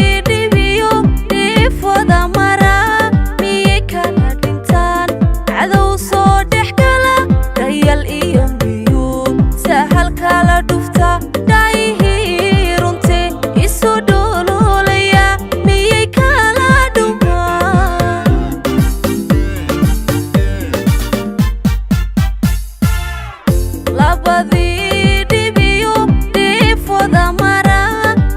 Labadii dhibiyo dhiifwada mara miyay kala dhintaan? Cadow soo dhex gala, dayal iyo miyuu sahal kala dhufta? Dhaayihii runte isu dholoolaya miyay kala dhumaan? Labadii dhibiyo dhiifwada mara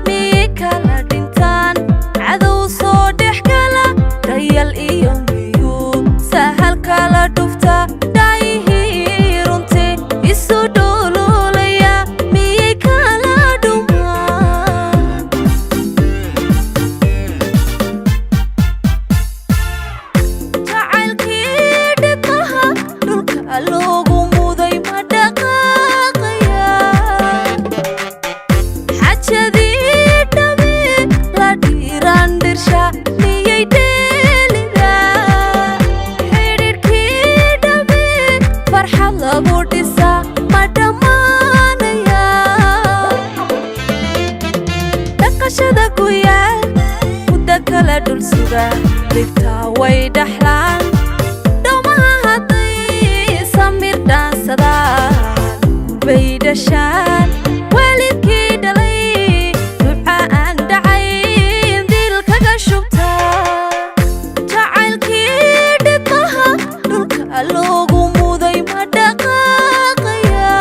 miyay kala dhintaan? Cadow soo dhex gala, dayal iyo miyuu sahal kala dhufta? Dhaayihii runte isu dholoolaya miyay kala dhumaan? Jacaylkii dhidmaha dhulka loogu muday ma dhaqaaqaya? Xajadii dhame la dhiiraan dhirsha miyay dheelidaa? Xidhiidhkii dhame farxad lagu dhisaa ma dhammaanaya? Dhaqashada guyaal muddo kala dhul suga dhibtaa way dhaxlaan. Dhammaha hadday samir dhaansadaan gulbay dhashaan. Waalidkii dhalay duca aan dhacayn dil kaga shubtaa. Jacaylkii dhidmaha dhulka loogu muday ma dhaqaaqaya?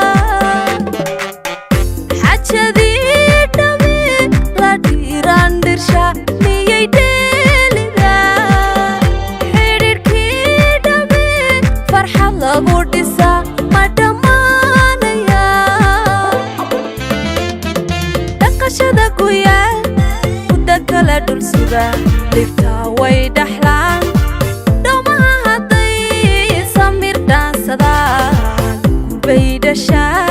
Xajadii dhame la dhiiraan dhirsha miyay dheelidaa? Xidhiidhkii dhame farxad lagu dhisaa ma dhammaanaya? Dhaqashada guyaal muddo kala dhul suga dhibtaa way dhaxlaan. Dhammaha hadday samir dhaansadaan gulbay dhashaan.